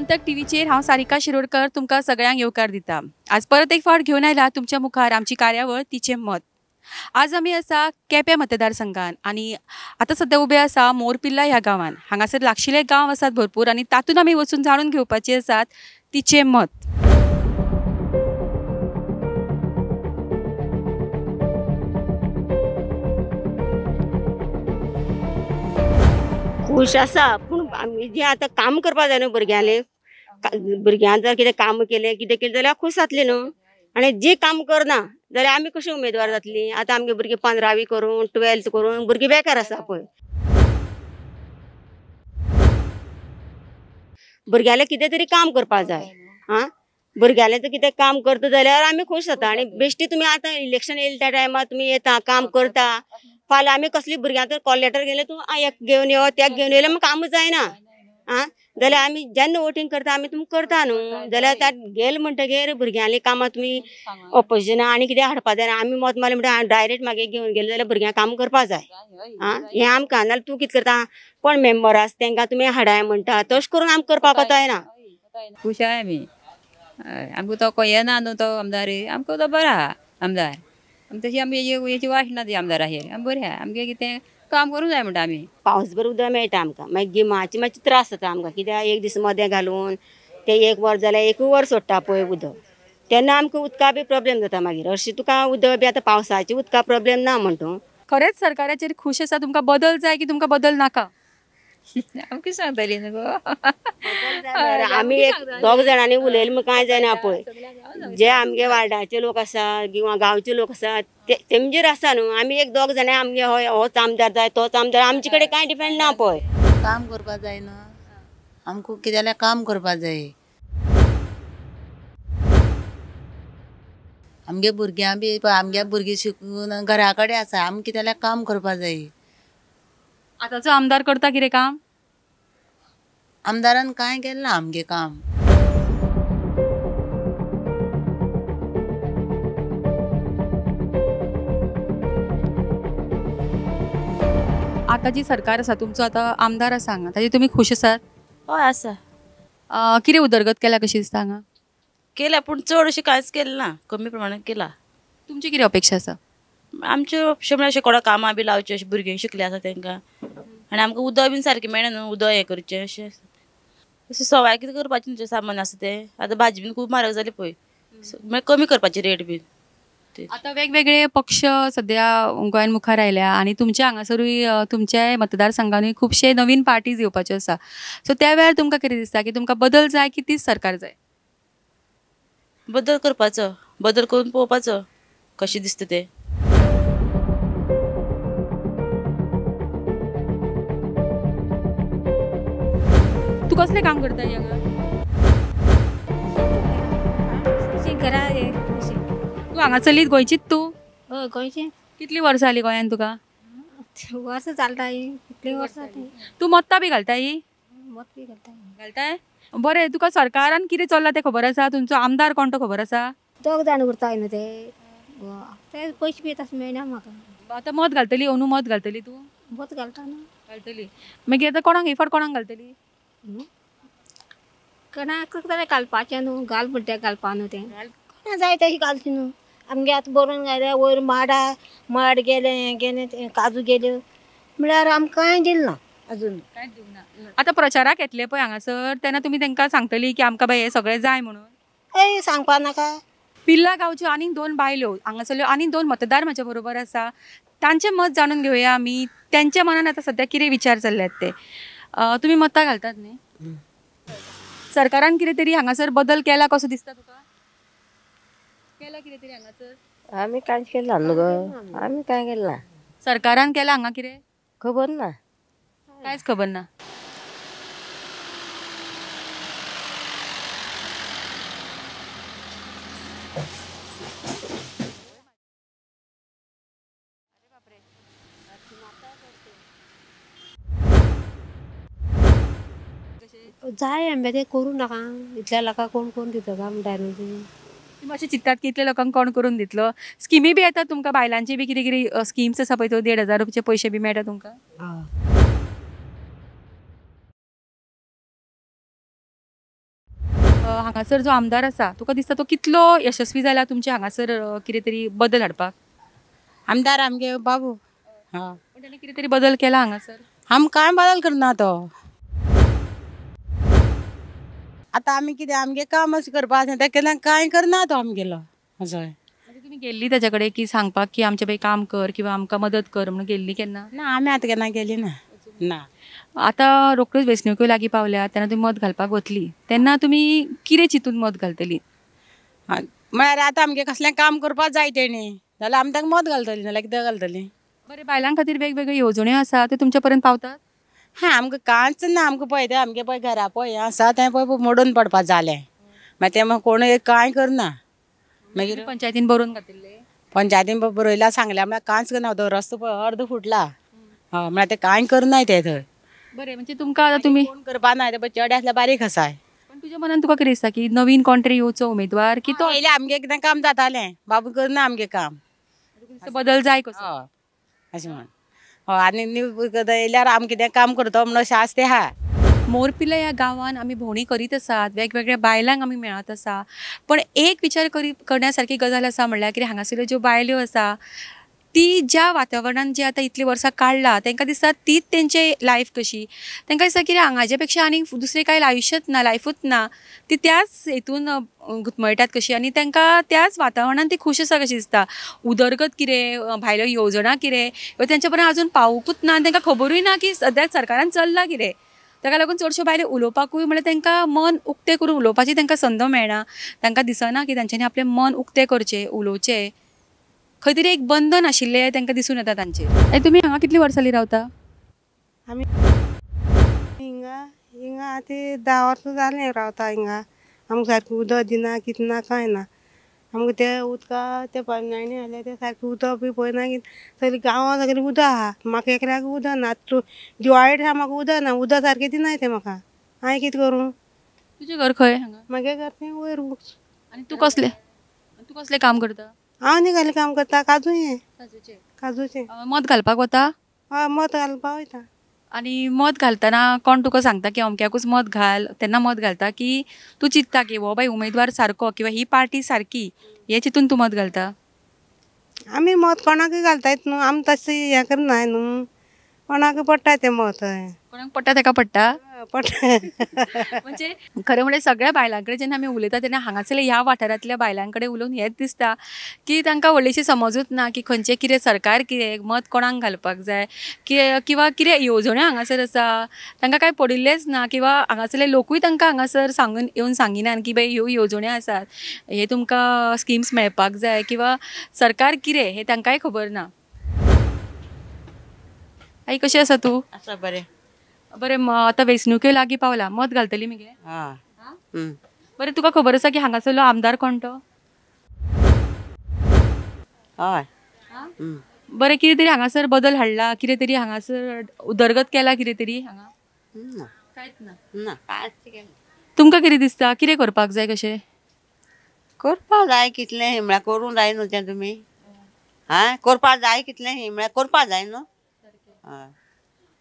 गोमंतक टीव्हीचेर हांव सारिका शिरोडकर तुमकां सगळ्यांक येवकार दिता। आज परत एक फावट घेवन आयला तुमच्या मुखार आमची कार्यावळ तिचें मत। आज आमी आसा केपें मतदारसंघान आनी आतां सद्या उबे आसा मोरपिल्ला ह्या गांवान। हांगासर लागशिल्ले गांव आसात भरपूर आनी तातूंत आमी वचून जाणून घेवपाची आसात तिचें मत। खुश आसा पूण आमी जें आतां काम करपा जाय न्हू भुरग्यांले, भुरग्यान जर कितें काम केलें कितें केलें जाल्यार खूश जातली न्हू। आनी जी काम करना जाल्यार आमी कशी उमेदवार जातली। आतां आमगे भुरगीं 15वी करून 12th करून भुरगीं बेकार आसा पळय। भुरग्यांले कितें तरी काम करपा जाय। आं भुरग्यांले जर कितें काम करता जाल्यार आमी खूश जाता। आनी बेश्टी तुमी आतां इलेक्शन येयले त्या टायमार तुमी येता काम करता, फाल्यां आमी कसली भुरग्यांक तर कॉल लेटर गेले तूं एक घेवन यो त्याक घेवन येयले मागीर कामूच जायना। आं जाल्यार आमी जेन्ना वोटींग करता आमी तुमकां करता न्हू, जाल्यार त्यात गेले म्हणटगीर भुरग्यांली कामां तुमी ऑपोजिशना आनी कितें हाडपा जायना। आमी मत मारलें म्हणटगीर डायरेक्ट मागीर घेवन गेले जाल्यार भुरग्यांक काम करपा जाय। आं हें आमकां नाल्यार तूं कितें करता कोण मेंबर आसा तेंकां तुमी हाडाय म्हणटा तशें करून आमकां करपाक वतायना। खूश आहाय आमी, आमकां तो येना न्हू तो आमदार, आमकां तो बरो आहा आमदार। तशी आमी हेची वाट ना ती आमदाराचेर, आमी बरी आहा। आमगें कितें काम करूंक जाय म्हणटा आमी। पावस भर उदक मेळटा आमकां, मागीर गिमाचे मातशे त्रास जाता आमकां कित्याक एक दीस मदें घालून ते एक वर जाल्यार एक वर सोडटा पळय उदक, तेन्ना आमकां उदका बी प्रोब्लेम जाता। मागीर हरशीं तुका उदक बी आतां पावसाचें उदका प्रोब्लेम ना म्हणटा। खरेंच सरकाराचेर खूश आसा तुमकां बदल जाय की तुमकां बदल नाका? आमकां सांगतली न्हू गो। आमी एक दोग जाणांनी उलयलें म्हूण कांय जायना पळय, जे आमगे वार्डाचे लोक आसा किंवा गांवचे लोक आसा तेमचेर आसा न्हू। आमी एक दोग जाणां आमगे होच आमदार जाय तोच आमदार, आमचे कडेन कांय डिपेंड ना पळय। काम करपा जाय न्हू आमकां, कितें जाल्यार काम करपा जाय। आमगे भुरग्यां बी आमगे भुरगीं शिकून घरा कडेन आसा, आमकां कितें जाल्यार काम करपा जाय। आतांचो आमदार करता कितें काम? आमदारान कांय केलें ना आमगें काम। आतां जी सरकार आसा तुमचो आतां आमदार आसा हांगा, ताजेर तुमी खूश आसात? हय आसा। कितें उदरगत केल्या कशी दिसता हांगा? केल्या पूण चड अशें कांयच केलें ना, कमी प्रमाणान केला। तुमची कितें अपेक्षा आसा? आमच्यो अपेक्षा म्हळ्यार अशें कोणाक कामां बी लावचें अशें भुरगीं शिकले आसा तेंकां, आनी आमकां उदक बीन सारकें मेळना न्हू, उदक हें करचें अशें अशें सवाय कितें करपाचें न्हू सामान आसा तें। आतां भाजी बीन खूब म्हारग जाली पळय, म्हळ्यार कमी करपाची रेट बीन। आतां वेगवेगळे पक्ष सद्या गोंयान मुखार आयल्या आनी तुमच्या हांगासरूय तुमच्या मतदारसंघानूय खुबशे नवीन पार्टीज येवपाच्यो आसा, सो त्या वेळार तुमकां कितें दिसता की तुमकां बदल जाय की तीच सरकार जाय? बदल करपाचो, बदल करून पळोवपाचो कशें दिसता तें। तूं कसलें काम करता हांगा? तूं हांगासरलीच गोंयचीच तूं? हय गोंयची। कितली वर्सां जालीं गोंयान तुका? वर्सां चलता कितली वर्सां। तूं मत्तां बी घालता? ही मत बी घालता। घालताय? बरें, तुका सरकारान कितें चल्लां तें खबर आसा? तुमचो आमदार कोण तो खबर आसा? दोग जाण उरता न्हू ते, ते पयशे बी तशें मेळना म्हाका। आतां मत घालतली? अंदू मत घालतली तूं? मत घालता न्हू। घालतली। मागीर आतां कोणाक हे फावट कोणाक घालतली? कोणाक जाल्यार घालपाचें न्हू, घाल म्हणटा घालपा न्हू तें, कोणा जाय तशें घालचें न्हू। आमगे आतां बरोवन घाल्या वयर माडा माड गेले हें गेलें काजू गेल्यो म्हळ्यार आमकां कांय दिलें ना अजून, कांयच दिवंक ना। आतां प्रचाराक येतले पळय हांगासर तेन्ना तुमी तेंकां सांगतली की आमकां बाय हें सगळें जाय म्हणून? ए सांगपा नाका। पिल्ला गांवच्यो आनीक दोन बायलो हांगासरल्यो आनीक दोन मतदार म्हज्या बरोबर आसा, तांचें मत जाणून घेवया आमी, तेंच्या मनान आतां सद्या कितें विचार चल्ल्यात ते। तुमी मतां घालतात न्ही? सरकारान कितें तरी हांगासर बदल केला कसो दिसता तुका? केला कितें तरी हांगासर? आमी कांयच केलें ना न्हू गो, आमी कांय केलें ना। सरकारान केला हांगा कितें? खबर ना, कांयच खबर ना। जाय आमगे तें करूं नाका, इतल्या लोकांक कोण करून दिता काय म्हणटा न्हू तुमी? तुमी अशें चिंत्तात की इतल्या लोकांक कोण करून दितलो? स्किमी बी येतात तुमकां बायलांची बी कितें कितें स्किम्स आसा पळय, त्यो 1500 रुपयाचे पयशे बी मेळटा तुमकां? हांगासर जो आमदार आसा तुका दिसता तो कितलो यशस्वी जाला तुमच्या हांगासर कितें तरी बदल हाडपाक? आमदार आमगे बाबू पण ताणें कितें तरी बदल केला हांगासर? आम कांय बदल करना तो. आतां आमी कितें आमगे काम अशें करपा आसा तें केन्ना कांय करना तो आमगेलो. असो तुमी गेल्ली ताच्या कडेन की सांगपाक की आमचें बाय काम कर किंवा आमकां मदत कर म्हणून गेल्ली केन्ना? ना, आमी आतां केन्ना गेली ना. ना, आतां रोखड्योच वेंचणुक्यो लागीं पावल्या तेन्ना तुमी मत घालपाक वतली तेन्ना तुमी कितें चिंतून मत घालतली? म्हळ्यार आतां आमगें कसलें काम करपाक जाय तेणी जाल्यार आमी तांकां मत घालतली, नाल्यार कितें घालतली. बरें, बायलां खातीर वेगवेगळ्यो येवजण्यो आसा त्यो तुमच्या पर्यंत पावतात? हां, आमकां कांयच ना. आमकां पळय तें आमगें पळय घरा पळय आसा तें पळय मोडून पडपा जालें, मागीर तें कोण कांय करना. मागीर पंचायतीन बरोवन घातिल्लें? पंचायतीन बरयलां सांगल्यार म्हळ्यार कांयच करना. तो रस्तो पळय अर्द फुटला, हय, म्हळ्यार तें कांय करनाय ते थंय. बरें, म्हणजे तुमकां आतां तुमी कोण करपा ना, ते चेडे आसल्यार बारीक आसाय. पण तुज्या मनान तुका कितें दिसता की नवीन कोण तरी येवचो उमेदवार की तो येयले आमगें कितें काम जातालें, बाबू करना आमगें काम, बदल जाय कसो? हय, अशें म्हण. हय, आनी न्यू येयल्यार आम कितें काम करता म्हणून अशें आसा तें आहा. मोरपिर्ले ह्या गांवांत आमी भोंवडी करीत आसात, वेगवेगळ्या बायलांक आमी मेळत आसा, पण एक विचार करण्या सारकी गजाल आसा म्हणल्यार कितें हांगासरल्यो ज्यो बायल्यो आसा ती ज्या वातावरणान जी आतां इतलीं वर्सां काडलां तांकां दिसता तीच तेंचे लायफ कशी, तांकां दिसता कितें हांगाच्या पेक्षा आनीक दुसरें कांय आयुश्यच ना, लायफूच ना, ती त्याच हेतून घुटमळटात कशी आनी तांकां त्याच वातावरणान ती खूश आसा कशी दिसता. उदरगत कितें, भायल्यो येवजणां कितें ह्यो तेंच्या पर्यंत आजून पावूंकूच ना आनी तांकां खबरूय ना की सद्याक सरकारान चल्लां कितें. ताका लागून चडश्यो बायलो उलोवपाकूय म्हणल्यार तांकां मन उक्तें करून उलोवपाची तांकां संद मेळना, तांकां दिसना की तांच्यांनी आपलें मन उक्तें करचें, उलोवचें, खंय तरी एक बंधन आशिल्लें तांकां दिसून येता तांचेर. आनी तुमी हांगा कितलीं वर्सां जालीं रावता? आमी हिंगा हिंगा आतां 10 वर्सां जालीं रावता हिंगा. आमकां सारकें उदक दिना, कितें ना, कांय ना. आमकां तें उदका तें पायपलायनी आसल्यार तें सारकें उदक बी पळयना कितें. सगळीं गांवां सगळीं उदक आहा, म्हाका एकल्याक उदक ना. तूं दिवाळे दिसा म्हाका उदक ना, उदक सारकें दिनाय तें म्हाका. हांवें कितें करूं? तुजें घर खंय हांगा? म्हागे घर तें वयर. आनी तूं कसलें, तूं कसलें काम करता? हांव न्ही कसलें काम करता, काजू हें काजूचें. मत घालपाक वता? हय, मत घालपाक वयता. आनी मत घालतना कोण तुका सांगता की अमक्याकूच मत घाल तेन्ना मत घालता की तूं चिंतता की हो बाय उमेदवार सारको किंवा ही पार्टी सारकी हें चिंतून तूं मत घालता? आमी मत कोणाकूय घालतायत न्हू, आमी तशें हें करनाय न्हू, कोणाक पडटा तें मत. कोणाक पडटा ताका पडटा? पडटा. म्हणजे खरें म्हणल्यार सगळ्या बायलां कडेन जेन्ना आमी उलयता तेन्ना हांगासरल्या ह्या वाठारांतल्या बायलां कडेन उलोवन हेंच दिसता की तांकां व्हडलीशी समजूच ना की खंयचें कितें सरकार कितें, मत कोणाक घालपाक जाय किंवा कितें येवजण्यो हांगासर आसा तांकां कांय पडिल्लेंच ना, किंवा हांगासरले लोकूय तांकां हांगासर सांगून येवन सांगिनात की बाई ह्यो येवजण्यो आसात, हे तुमकां स्किम्स मेळपाक जाय किंवा सरकार कितें हें तांकांय खबर ना. आई कशी आसा तूं? आसा बरें. बरें, आतां वेंचणुक्यो लागीं पावला, मत घालतली मगे? हय. बरें, तुका खबर आसा की हांगासरलो आमदार कोण तो? हय. बरें, कितें तरी हांगासर बदल हाडला, कितें तरी हांगासर उदरगत केला, कितें तरी हांगा? कांयच ना. तुमकां कितें दिसता कितें करपाक जाय? कशें करपाक जाय कितलें म्हळ्यार करूंक जाय न्हू तें तुमी. आं, करपाक जाय कितलें म्हळ्यार करपाक जाय न्हू. हय.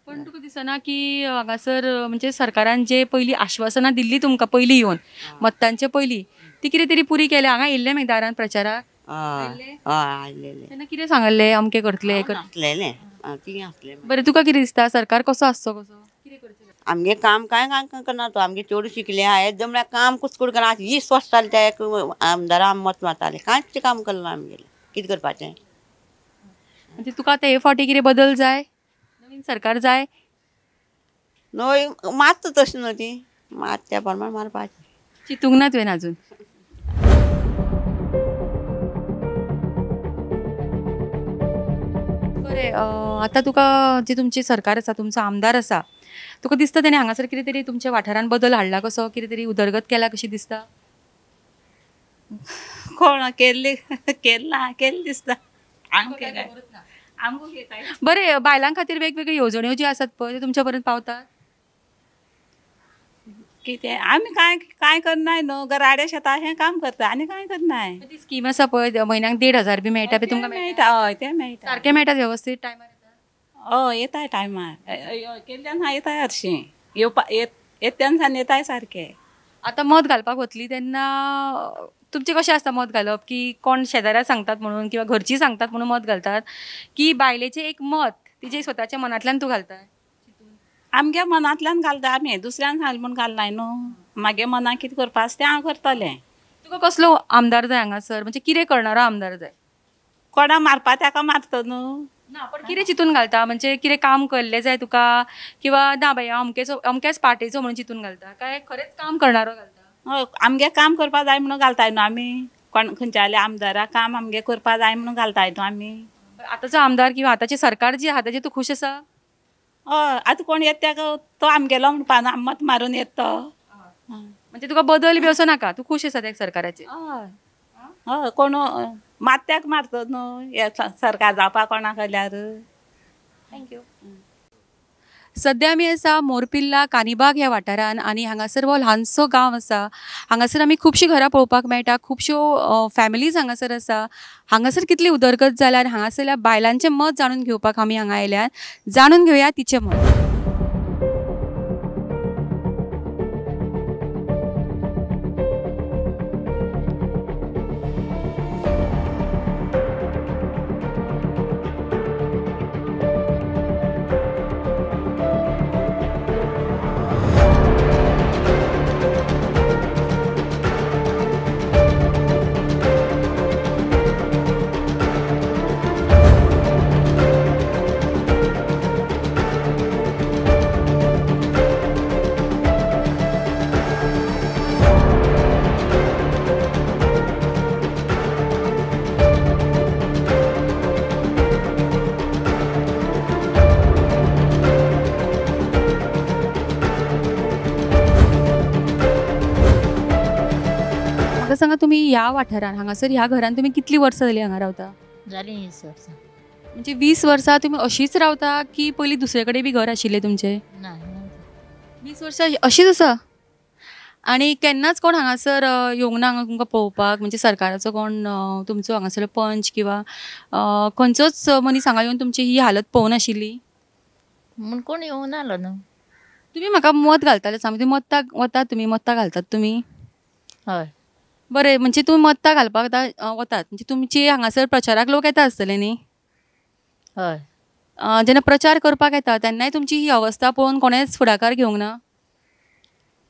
पण तुका दिसना की हांगासर म्हणजे सरकारान जे पयलीं आश्वासनां दिल्ली तुमकां पयलीं येवन मत्तांचे पयलीं ती कितें तरी पुरी केल्या? हांगा येयल्ले मागीर दारान प्रचाराक तेन्ना कितें सांगल्लें अमकें करतले? बरें, तुका कितें दिसता सरकार कसो आसचो, कसो कितें करचें? आमगे काम कांय कांय करना तो, आमगे चेडूं शिकलें आहा एकदम म्हळ्यार काम कुसकूट करना. 20 वर्सां जालीं त्या एक आमदारा मत मारतालें, कांयच काम करना आमगेलें. कितें करपाचें? म्हणजे तुका आतां हे फावटी कितें बदल जाय, नवीन सरकार जाय? न्हय, मारता तशें न्हू ती मात त्या प्रमाण मारपाचें. चिंतूंक ना तुवें अजून? बरें, आतां तुका जे तुमचें सरकार आसा, तुमचो आमदार आसा, तुका दिसता तेणें हांगासर कितें तरी तुमच्या वाठारान बदल हाडला कसो, कितें तरी उदरगत केला कशी दिसता? कोण केल्ली केल्ला केल्ली दिसता आमकां काय. बरें, बायलां खातीर वेगवेगळ्यो येवजण्यो ज्यो आसात पळय त्यो तुमच्या पर्यंत पावतात? कितें आमी कांय कांय करनाय न्हू, घराडे शेता हें काम करता आनी कांय करनाय. ती स्कीम आसा पळय म्हयन्याक 1500 बी मेळटा, तुमकां मेळटा? हय, तें मेळटा. सारकें मेळटा वेवस्थीत टायमार? हय, येताय टायमार. केल्ल्यान येताय हरशीं येवपा येत तेन्ना सान येताय सारकें. आतां मत घालपाक वतली तेन्ना तुमचें कशें आसता मत घालप की कोण शेजाऱ्या सांगतात म्हणून किंवा घरचीं सांगतात म्हणून मत घालतात की बायलेचें एक मत तिजें स्वताच्या मनांतल्यान तूं घालता? आमगे मनांतल्यान घालता आमी, दुसऱ्यान घाल म्हूण घालनाय न्हू. मागे मनाक कितें करपा आसा तें हांव करतलें. तुका कसलो आमदार जाय हांगासर, म्हणजे कितें करणारो आमदार जाय? कोणा मारपा ताका मारता न्हू. ना पण कितें चिंतून घालता, म्हणजे कितें काम केल्लें जाय तुका किंवा ना बाई हांव अमकेचो अमक्याच पार्टेचो म्हणून चिंतून घालता काय खरेंच काम करणारो घालता? हय, आमगे काम करपा जाय म्हणून घालताय न्हू आमी. कोण खंयच्याले आमदाराक काम आमगे करपा जाय म्हणून घालताय न्हू आमी. आतांचो आमदार किंवा आतांचें सरकार जी आहा ताचेर तूं खूश आसा? हय, आतां कोण येता ताका तो आमगेलो म्हणपा न्हू, मत मारून येता तो. म्हणजे तुका बदल बी असो नाका, तूं खूश आसा त्या सरकाराचेर? हय हय, कोण मात्याक मारता न्हू हे सरकार जावपाक कोणाक जाल्यार. Thank you. सद्या आमी आसा मोरपिल्ला कानिबाग ह्या वाठारान आनी हांगासर हो ल्हानसो गांव आसा. हांगासर आमी खुबशीं घरां पळोवपाक मेळटा, खुबश्यो फॅमिलीज हांगासर आसा. हांगासर कितली उदरगत जाल्या आनी हांगासरल्या बायलांचें मत जाणून घेवपाक आमी हांगा आयल्यात. जाणून घेवया तिचें मत. सांगा तुमी ह्या वाठारान हांगासर ह्या घरान तुमी कितली वर्सां जाली हांगा रावता? जाली 20 वर्सां. म्हणजे 20 वर्सां तुमी अशीच रावता की पयलीं दुसरे कडेन बी घर आशिल्लें तुमचें? ना, 20 वर्सां अशीच आसा. आनी केन्नाच कोण हांगासर येवंक ना हांगा तुमकां पळोवपाक, म्हणजे सरकाराचो कोण तुमचो हांगासर पंच किंवा खंयचोच मनीस हांगा येवन तुमची ही हालत पळोवंक नाशिल्ली म्हूण कोण येवंक नालो न्हू. तुमी म्हाका मत घालताले सांग, तुमी मत्तां वतात, तुमी मत्तां घालतात तुमी? हय. बरें, म्हणजे तुमी मत्तां घालपाक आतां वतात, म्हणजे तुमची हांगासर प्रचाराक लोक येता आसतले न्ही? हय. जेन्ना प्रचार करपाक येता तेन्नाय तुमची ही अवस्था पळोवन कोणेच फुडाकार घेवंक ना?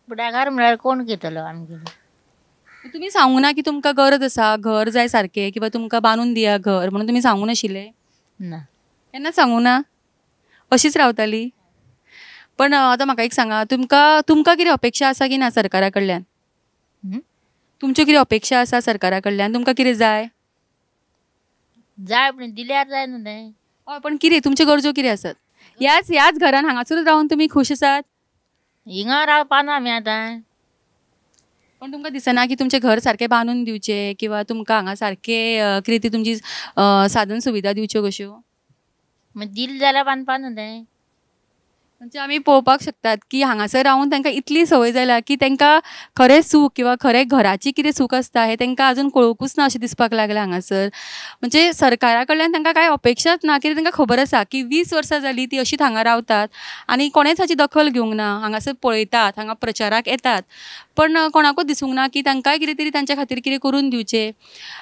फुडाकार म्हळ्यार कोण घेतलो आमगेलो? तुमी सांगूंक ना की तुमकां गरज आसा, घर जाय सारकें किंवा तुमकां बांदून दिया घर म्हणून तुमी सांगूंक नाशिल्लें? ना, केन्नाच सांगूंक ना, अशीच रावताली. पण आतां म्हाका एक सांगा, तुमकां तुमकां कितें अपेक्षा आसा की ना सरकारा कडल्यान? तुमच्यो कितें अपेक्षा आसा सरकारा कडल्यान? तुमकां कितें जाय? जाय पण दिल्यार जाय न्हू तें. हय, पण कितें तुमच्यो गरजो कितें आसात? ह्याच ह्याच घरान हांगासरूच रावन तुमी खूश आसात? हिंगा रावपा ना आमी आतां. पण तुमकां दिसना की तुमचें घर सारकें बांदून दिवचें किंवा तुमकां हांगा सारकें कितें ती तुमची साधन सुविधा दिवच्यो कश्यो? मागीर दिलें जाल्यार बांदपा न्हू तें. म्हणजे आमी पळोवपाक शकतात की हांगासर रावन तांकां इतली संवय जाल्या की तांकां खरें सूख किंवा खरें घराची कितें सूख आसता हें तांकां अजून कळोवंकूच ना अशें दिसपाक लागलां हांगासर. म्हणजे सरकारा कडल्यान तांकां कांय अपेक्षाच ना, कित्याक तांकां खबर आसा की 20 वर्सां जालीं ती अशीच हांगा रावतात आनी कोणेच हाची दखल घेवंक ना. हांगासर पळयतात, हांगा प्रचाराक येतात, पण कोणाकूच दिसूंक ना की तांकांय कितें तरी तांच्या खातीर कितें करून दिवचें.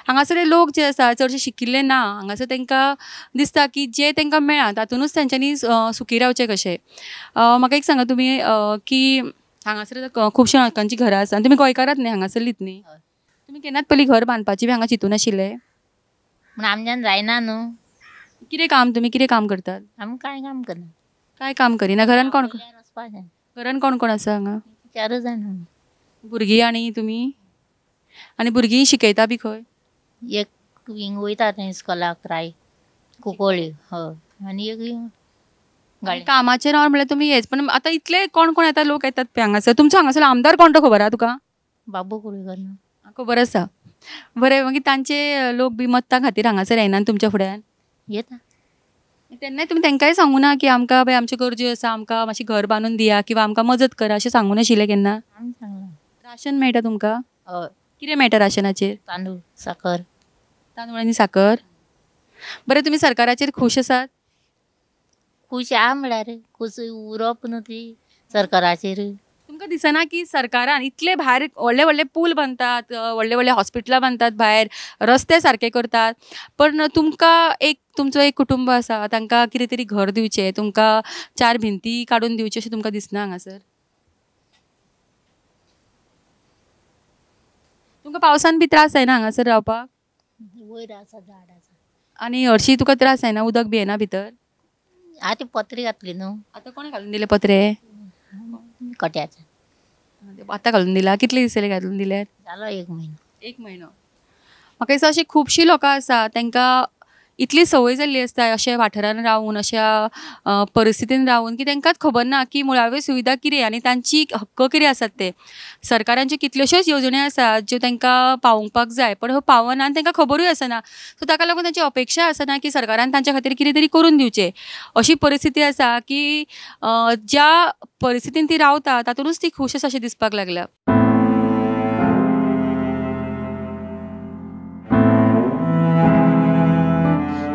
हांगासरले लोक जे आसा चडशे शिकिल्ले ना, हांगासर तांकां दिसता की जें तांकां मेळ्ळां तातूंतच तांच्यांनी सुखी रावचें कशें. म्हाका एक सांगा तुमी की हांगासर खुबश्या लोकांची घरां आसा आनी तुमी गोंयकारात न्ही, हांगासरलीत न्ही? तुमी केन्नाच पयलीं घर बांदपाची बी हांगा चिंतून आशिल्ले? पूण आमच्यान जायना न्हू. कितें काम तुमी कितें काम करतात? आमी कांय काम करना. कांय काम करिना? घरान कोण घरान कोण कोण आसा हांगा? 4 जाण. भुरगीं आनी तुमी? आनी भुरगीं शिकयता बी खंय? एक हिंग वयता थंय इस्कोलाक राय कुंकळ्ळी. हय, आनी एक कामाचें नांव म्हणल्यार तुमी हेच. पण आतां इतले कोण कोण येता लोक येतात पळय हांगासर. तुमचो हांगासर आमदार कोण तो खबर आसा तुका? बाबू कुळीकर. खबर आसा. बरें, मागीर तांचे लोक बी मत्तां खातीर हांगासर येनात तुमच्या फुड्यान? येता. तेन्नाय तुमी तांकांय सांगूं ना की आमकां बाय आमच्यो गरज्यो आसा, आमकां मातशें घर बांदून दिया किंवा आमकां मजत करा अशें सांगूं नाशिल्लें केन्ना? राशन मेळटा तुमकां? हय. कितें मेळटा राशनाचेर? तांदूळ, साकर. तांदूळ आनी साकर. बरें, तुमी सरकाराचेर खूश आसात? खूश आहा म्हळ्यार खूश उरप न्हू ती सरकाराचेर. तुमकां दिसना की सरकारान इतले भायर व्हडले व्हडले पूल बांदतात, व्हडले व्हडले हॉस्पिटलां बांदतात, भायर रस्ते सारके करतात, पण तुमकां एक तुमचो एक कुटुंब आसा, तांकां कितें तरी घर दिवचें, तुमकां 4 भिंती काडून दिवच्यो अशें तुमकां दिसना हांगासर? तुमकां पावसान बी त्रास जायना हांगासर रावपाक? वयर आसा झाड आसा. आनी हरशीं तुका त्रास जायना, उदक बी येना भितर? आतां पत्रे घातले न्हू. आतां कोणें घालून दिले पत्रे? कट्याचे. आतां घालून दिला? कितले दीस जाले घालून दिल्यार? जालो 1 म्हयनो. 1 म्हयनो. म्हाका दिसता अशी खुबशीं लोकां आसा तांकां इतली संवय जाल्ली आसता अशे वाठारान रावून, अशा परिस्थितीन रावून की तांकांच खबर ना की मुळाव्यो सुविधा कितें आनी तांची हक्क कितें आसात ते. सरकारांच्यो कितल्योश्योच येवजण्यो आसात ज्यो तांकां पावोवपाक जाय, पण ह्यो पावना आनी तांकां खबरूय आसना. सो ताका लागून तांची अपेक्षा आसना की सरकारान तांच्या खातीर कितें तरी करून दिवचें. अशी परिस्थिती आसा की ज्या परिस्थितीन ती रावता तातूंतच ती खूश आसा अशें दिसपाक लागल्या.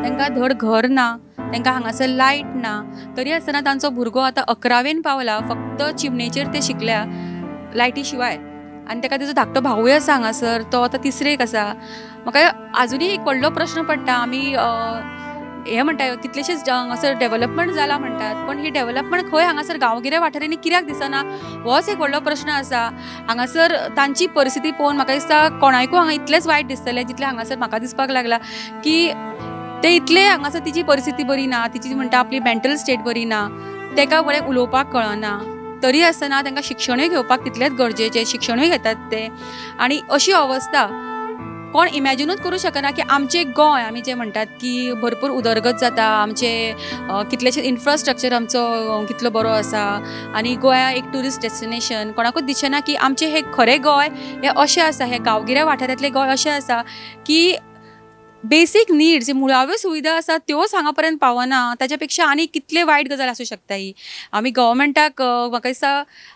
तांकां धड घर ना, तांकां हांगासर लायट ना, तरी आसतना तांचो भुरगो आतां 11वेन पावला, फक्त चिमणेचेर ते शिकल्या लायटी शिवाय. आनी ताका तेजो धाकटो भावूय आसा हांगासर, तो आतां 3रेक आसा. म्हाका आजुनूय एक व्हडलो प्रश्न पडटा, आमी हें म्हणटा कितलेशेच हांगासर डेवलपमेंट जाला म्हणटात, पण ही डेवलपमेंट खंय हांगासर गांवगिऱ्या वाठारांनी कित्याक दिसना होच एक व्हडलो प्रश्न आसा. हांगासर तांची परिस्थिती पळोवन म्हाका दिसता कोणाकूय हांगा इतलेंच वायट दिसतलें जितलें हांगासर म्हाका दिसपाक लागलां की ते इतले हांगासर तिची परिस्थिती बरी ना, तिची म्हणटा आपली मेंटल स्टेट बरी ना, ताका बरें उलोवपाक कळना, तरी आसतना तांकां शिक्षणूय घेवपाक तितलेंच गरजेचें, शिक्षणूय घेतात ते. आनी अशी अवस्था कोण इमॅजिनूच करूं शकना की आमचें गोंय, आमी जें म्हणटात की भरपूर उदरगत जाता, आमचें कितलेशें इन्फ्रास्ट्रक्चर आमचो कितलो बरो आसा आनी गोंया एक ट्युरिस्ट डेस्टिनेशन, कोणाकूच दिसचें ना की आमचें हें खरें गोंय हें अशें आसा, हें गांवगिऱ्या वाठारांतलें गोंय अशें आसा की बेसीक नीड्स, मुळाव्यो सुविधा आसा त्योच हांगा पर्यंत पावना. ताच्या पेक्षा आनी कितले वायट गजाल आसूं शकता ही. आमी गव्हर्मेंटाक म्हाका दिसता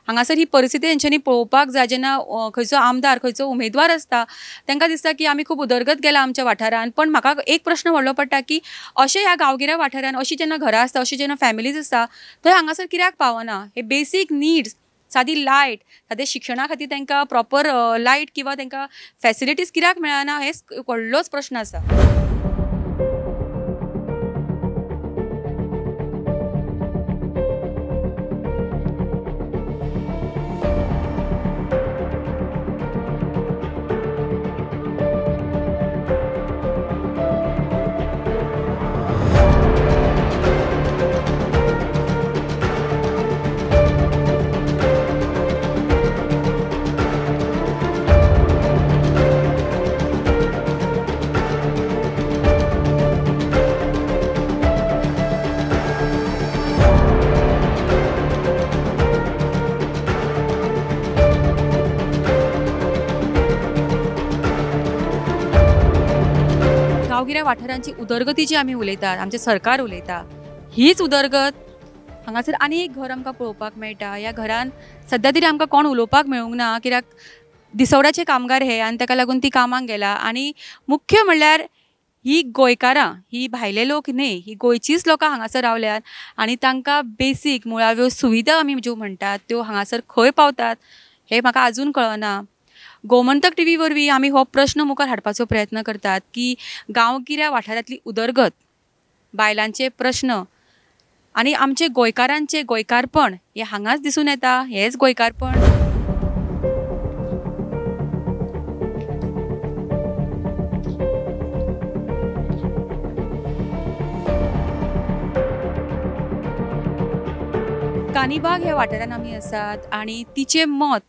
हांगासर ही परिस्थिती तेंच्यांनी पळोवपाक जाय. जेन्ना खंयचो आमदार, खंयचो उमेदवार आसता तांकां दिसता की आमी खूब उदरगत गेला आमच्या वाठारान, पण म्हाका एक प्रश्न व्हडलो पडटा की अशें ह्या गांवगिऱ्या वाठारान अशी जेन्ना घरां आसता, अशी जेन्ना फॅमिलीज आसता, थंय हांगासर कित्याक पावना हे बेसीक नीड्स? सादी लायट, सादें शिक्षणा खातीर तांकां प्रॉपर लायट किंवा तांकां फॅसिलिटीज कित्याक मेळना हें व्हडलोच प्रश्न आसा. गांवगिऱ्या वाठारांची उदरगती जी आमी उलयतात, आमचें सरकार उलयता, हीच उदरगत हांगासर आनी एक घर आमकां पळोवपाक मेळटा. ह्या घरान सद्या तरी आमकां कोण उलोवपाक मेळूंक ना कित्याक दिसवड्याचे कामगार हे आनी ताका लागून ती कामाक गेला. आनी मुख्य म्हणल्यार ही गोंयकारां, ही भायले लोक न्हय, ही गोंयचीच लोकां हांगासर रावल्यात आनी तांकां बेसीक मुळाव्यो सुविधा आमी ज्यो म्हणटात त्यो हांगासर खंय पावतात हें म्हाका आजून कळना. गोमंतक टीव्ही वरवीं आमी हो प्रश्न मुखार हाडपाचो प्रयत्न करतात की गांवगिऱ्या वाठारांतली उदरगत, बायलांचे प्रश्न आनी आमचे गोंयकारांचें गोंयकारपण हें हांगाच दिसून येता. हेंच गोंयकारपण. कानीबाग ह्या वाठारांत आमी आसात आनी तिचें मत,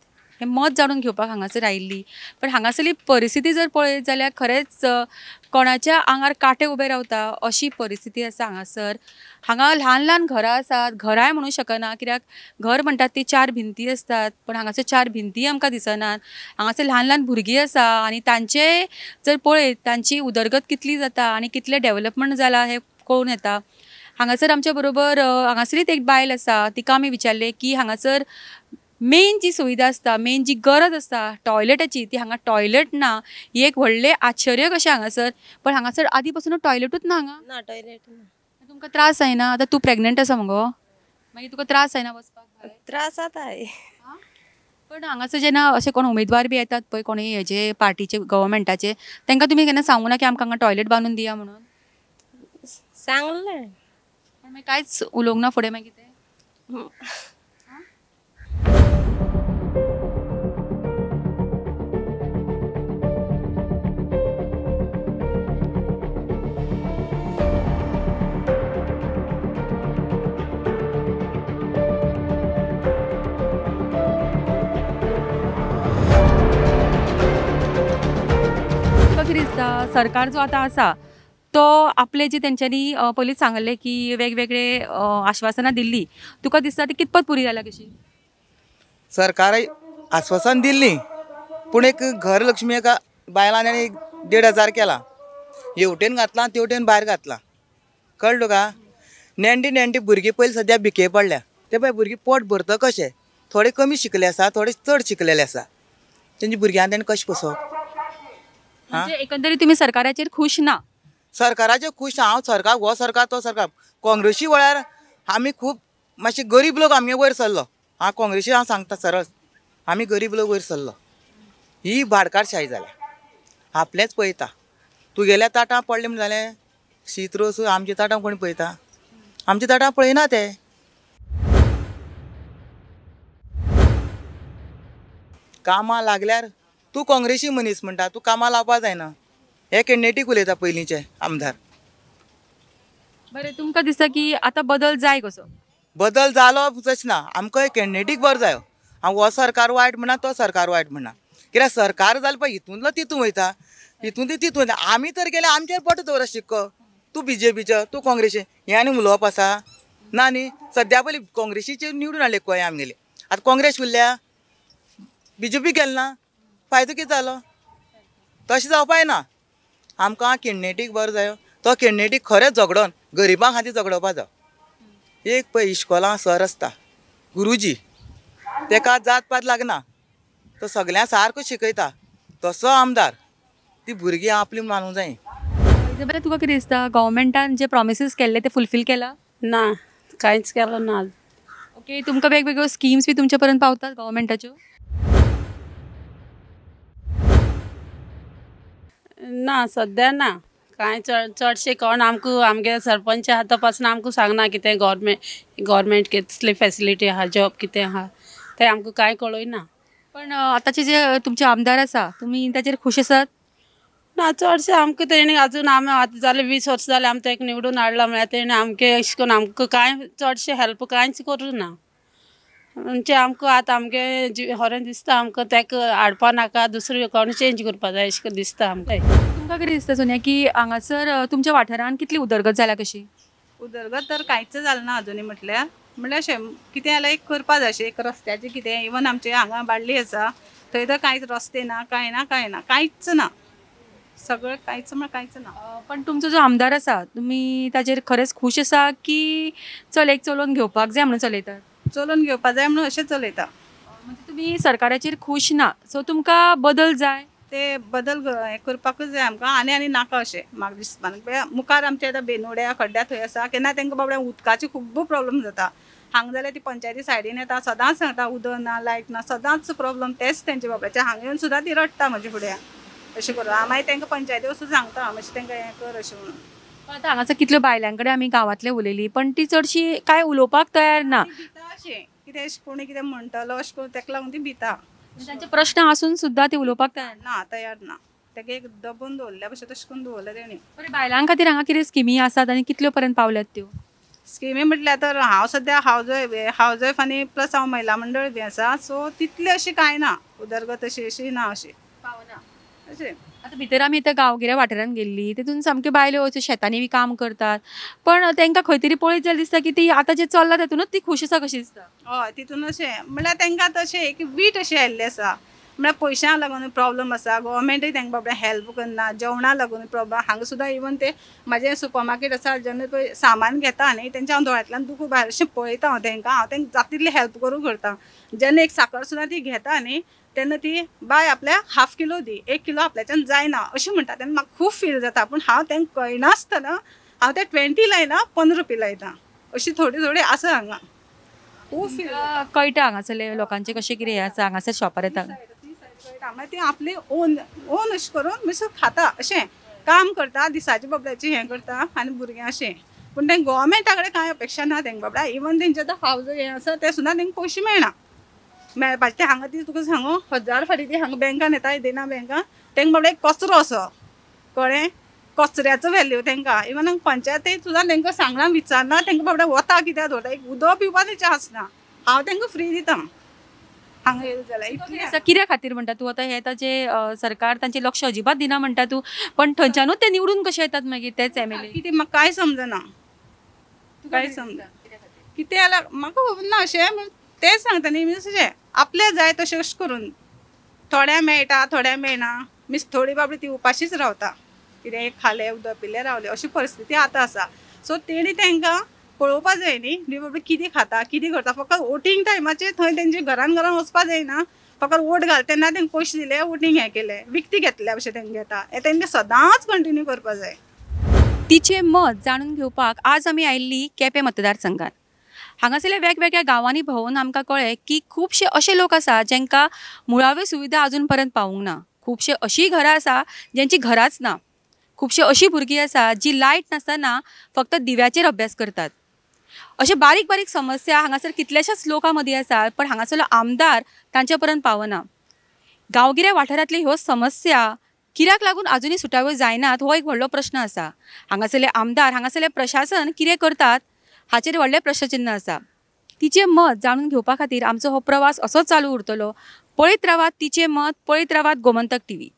हें मत जाणून घेवपाक हांगासर आयिल्ली, पण हांगासरली परिस्थिती जर पळयत जाल्यार खरेंच कोणाच्या आंगार कांटे उबे रावता अशी परिस्थिती आसा हांगासर. हांगा ल्हान ल्हान घरां आसात, घरांय म्हणूं शकना कित्याक घर म्हणटात ती 4 भिंती आसतात, पण हांगासर 4 भिंती आमकां दिसनात. हांगासर ल्हान ल्हान भुरगीं आसा आनी तांचे जर पळयत तांची उदरगत कितली जाता आनी कितलें डेवलपमेंट जाला हें कळून येता. हांगासर आमच्या बरोबर हांगासरीच एक बायल आसा, तिका आमी विचारलें की हांगासर मेन जी सुविधा आसता, मेन जी गरज आसता टॉयलेटाची, ती हांगा टॉयलेट ना. ही एक व्हडलें आश्चर्य कशें हांगासर, पण हांगासर आदी पासून टॉयलेटूच ना हांगा. ना टॉयलेट ना. तुमकां त्रास जायना? आतां तूं प्रेग्नंट आसा मगो, मागीर तुका त्रास जायना वचपाक? त्रास जाता. पण हांगासर जेन्ना अशे कोण उमेदवार बी येतात पळय कोणी हेजे पार्टीचे गव्हर्मेंटाचे तांकां तुमी केन्ना सांगूना की आमकां हांगा टॉयलेट बांदून दिया म्हणून? सांगलें पण मागीर कांयच उलोवंक ना फुडें मागीर ते. सरकार जो आतां आसा तो आपले जे तेंच्यांनी पयलींच सांगल्लें की वेगवेगळे आश्वासनां दिल्ली, तुका दिसता ती कितपत पुरी जाल्या कशी? सरकार आश्वासन दिल्ली पूण एक घर लक्ष्मी एका बायलान एक 1500 केला, हेवटेन घातला तेवटेन भायर घातला, कळ्ळें तुका? नेणटी नेणटी भुरगीं पयलीं सद्या भिके पडल्या, ते पळय भुरगीं पोट भरता कशें, थोडे कमी शिकले आसा थोडे चड शिकलेले आसा, तेंच्या भुरग्यांक तेणें कशें पोसप? म्हणजे एकंदरीत तुम्ही सरकाराचेर खुश ना? सरकाराचेर खुश हांव, सरकार हो सरकार तो सरकार, काँग्रेसी वेळार आमी खूब मातशे गरीब लोक आमगे वयर सरलो. हांव काँग्रेसी हांव सांगता सरळ, आमी गरीब लोक वयर सरलो. ही भाडकारशाही जाल्या, आपलेंच पळयता. तुगेल्या ताटां पडलें म्हण जालें शीत रोस, आमच्या ताटां कोण पळयता? आमच्या ताटां पळयना ते. कामां लागल्यार तूं काँग्रेसी मनीस म्हणटा, तूं कामां लावपा जायना, हे कॅन्डिडेटीक उलयता पयलींचे आमदार. बरें, तुमकां दिसता की आतां बदल जाय कसो? बदल जालो तशें ना, आमकां कॅन्डिडेटीक बरो जायो. हांव हो सरकार वायट म्हणा तो सरकार वायट म्हणा, कित्याक सरकार जालें पळय हितूंतलो तितून वयता, हितून तितून वयता. आमी तर गेले आमचेर पोट दवर शिक्को, तूं बीजेपीचो तूं काँग्रेसी, हें आनी उलोवप आसा ना न्ही. सद्या पयलीं काँग्रेसीचेर निवडून हाडले गोंया आमगेले, आतां काँग्रेस उरल्या बीजेपी गेले ना, फायदो कितें जालो? तशें जावपाक ना. आमकां कॅन्डिडेटीक बरो जायो, तो कॅन्डिडेटीक खरेंच झगडोन गरिबां खातीर झगडोवपा जायो. एक पळय इश्कोलां सर आसता गुरुजी, तेका जात पात लागना, तो सगळ्यांक सारको शिकयता, तसो आमदार ती भुरगीं आपली मानूंक जाय. इजाबेला, तुका कितें दिसता गव्हर्मेंटान जे प्रॉमिसीस केल्ले ते फुलफील केला? ना, कांयच केलो ना. ओके, तुमकां वेगवेगळ्यो स्किम्स बी तुमचे पर्यंत पावतात गव्हर्मेंटाच्यो? ना, सद्या ना कांय चडशें कोण आमकां आमगे सरपंच आहा तो पासून आमकां सांगना कितें गव्हर्मेंट कितली फेसिलिटी आहा, जॉब कितें आहा तें आमकां कांय कळयना. पण आतांचे जे तुमचे आमदार आसा तुमी ताचेर खूश आसात? ना, चडशें आमकां तेणी अजून आमी आतां जालें 20 वर्सां जालें आमी ताका निवडून हाडला, म्हळ्यार तेणी आमगे अशें करून आमकां कांय चडशें हेल्प कांयच करूं ना. म्हणजे आमकां आतां आमगे खरें दिसता आमकां ताका हाडपा नाका, दुसरें कोण चेंज करपा जाय अशें दिसता आमकां. तुमकां कितें दिसता सोनिया की हांगासर तुमच्या वाठारांत कितली उदरगत जाल्या कशी? उदरगत तर कांयच जालें ना अजुनूय, म्हटल्यार अशें कितें जाल्यार एक करपा जाय अशें, एक रस्त्याचें कितें, इवन आमचे हांगा बाळ्ळी आसा थंय तर कांयच रस्ते ना, कांय ना, कांय ना, कांयच ना, सगळें कांयच म्हळ्यार कांयच ना. पण तुमचो जो आमदार आसा तुमी ताचेर खरेंच खूश आसा की चल एक चलोवन घेवपाक जाय म्हणून चलयतात? चलोवन घेवपा जाय म्हणून अशें चलयता. म्हणजे तुमी सरकाराचेर खूश ना, सो तुमकां बदल जाय? ते बदल करपाकूच जाय आमकां, आनी आनी नाका अशें म्हाका दिसपाक. मुखार आमचे आतां बेनोड्या खड्ड्या थंय आसा, केन्ना तांकां बाबड्या उदकाची खूब प्रॉब्लम जाता. हांगा जाल्यार ती पंचायती सायडीन येता, सदांच सांगता उदक ना, लायट ना, सदांच प्रॉब्लम तेच तेंचे बाबड्याचे. हांगा येवन सुद्दां ती रडटा म्हजे फुड्यान अशें करून. हांव मागीर तांकां पंचायती वचून सांगता मातशें तांकां हें कर अशें म्हणून. आतां हांगासर कितल्यो बायलां कडेन आमी गांवांतले उलयली पण ती चडशी कांय उलोवपाक तयार ना. भिता अशें कितें कोणी कितें म्हणटलो अशें करून ताका लागून ती भिता. तांचे प्रश्न आसून सुद्दां ती उलोवपाक तयार ना, तयार ना, ताका एक दबून दवरल्या भशेन तशें करून दवरलें तेणी. बरें, बायलां खातीर हांगा कितें स्किमी आसात आनी कितल्यो पर्यंत पावल्यात त्यो? स्किमी म्हटल्यार तर हांव सद्या हावज वायफ आनी प्लस हांव महिला मंडळ बी आसा, सो तितली अशी कांय ना उदरगत अशी अशी ना, अशी पावना अशें. आतां भितर आमी आतां गांवगिऱ्या वाठारांत गेल्ली, तितून सामक्यो बायलो शेतांनी बी काम करतात, पण तांकां खंय तरी पळयत जाल्यार दिसता की ती आतां जें चल्लां तातूंतच ती खूश आसा कशी दिसता. हय, तितून अशें म्हळ्यार तांकां तशें एक वीट अशी आयिल्ली आसा, म्हळ्यार पयशांक लागून प्रॉब्लम आसा, गव्हर्मेंटूय तांकां बाबड्या हेल्प करना, जेवणाक लागून प्रॉब्लम. हांगा सुद्दां इवन ते म्हाजें सुपर मार्केट आसा, जेन्ना पळय सामान घेता न्ही तेंच्या हांव दोळ्यांतल्यान दुखू भायर अशें पळयता हांव तांकां, हांव तांकां जाता तितली हेल्प करूंक करता. जेन्ना एक साकर सुद्दां ती घेता न्ही तेन्ना ती बाय आपल्याक हाफ किलो दी, 1 किलो आपल्याच्यान जायना अशें म्हणटा, तेन्ना म्हाका खूब फील जाता. पूण हांव तांकां कळनासतना हांव ते 20 लायना, 15 रुपया लायता, अशी थोडी थोडी आसा हांगा. खूब फील कळटा हांगासरले लोकांचे कशें कितें हें आसा हांगासर शॉपार येता कळटा. मागीर ती आपली ओन ओन अशें करून मिस खाता अशें काम करता दिसाचे बाबड्याचें हें करता आनी भुरग्यां अशें. पूण तें गोवोरमेंटा कडेन कांय अपेक्षा ना तेंकां बाबड्या. इवन तेंचे आतां हावज हें आसा तें सुद्दां तेंकां पयशे मेळना मेळपाचें. तें हांगा ती तुका सांगू 1000 फाटी ती हांगा बँकान येता देना बँकान तेंकां बाबड्या एक कचरो असो कळ्ळें कचऱ्याचो व्हॅल्यू तेंकां. इवन पंचायती सुद्दां तेंकां सांगलां विचारना तेंकां बाबड्या वता कित्याक दवरता एक उदक पिवपाक तेंचें आसना. हांव तेंकां फ्री दिता हांगा येयलें जाल्यार इतलें. कित्या खातीर म्हणटा तूं आतां हें ताजें सरकार तांचें लक्ष अजिबात दिना म्हणटा तूं, पण थंयच्यानूच ते निवडून कशे येतात मागीर तेच एम एल ए? कितें म्हाका कांय समजना कांय समजना कितें जाल्यार म्हाका खबर ना अशें तेंच सांगता न्ही. मिन्स अशें आपलें जाय तशें अशें करून थोड्या मेळटा थोड्या मेळना. मिन्स थोडी बाबडी ती उपाशीच रावता कितें खालें उदक पिलें रावलें अशी परिस्थिती आतां आसा. सो तेणी तेंकां पळोवपा जाय न्ही ती बाबडी कितें खाता कितें करता. फकत वोटींग टायमाचेर थंय तेंचे घरान घरान वचपा जायना. फकत वोट घाल तेन्ना तेंकां पयशे दिले वोटींग हें केलें विकती घेतल्या भशेन तेंकां घेता हें तेंकां सदांच कंटिन्यू करपा जाय. तिचें मत जाणून घेवपाक आज आमी आयिल्ली केपें मतदारसंघात. हांगासरल्या वेगवेगळ्या गांवांनी भोंवून आमकां कळ्ळें की खुबशे अशे लोक आसा जांकां मुळाव्यो सुविधा अजून पर्यंत पावूंक ना. खुबशे अशीं घरां आसा जांचीं घरांच ना. खुबशीं अशीं भुरगीं आसा जी लायट नासतना फक्त दिव्याचेर अभ्यास करतात. अशे बारीक बारीक समस्या हांगासर कितल्याशाच लोकां मदीं आसा, पण हांगासरलो आमदार तांचे पर्यंत पावना. गांवगिऱ्या वाठारांतली ह्यो समस्या कित्याक लागून अजुनूय सुटाव्यो जायनात हो एक व्हडलो प्रश्न आसा. हांगासरले आमदार हांगासरलें प्रशासन कितें करतात हाचेर व्हडलें प्रश्नचिन्ह आसा. तिचें मत जाणून घेवपा खातीर आमचो हो प्रवास असोच चालू उरतलो. पळयत रावात तिचें मत, पळयत रावात गोमंतक टीव्ही.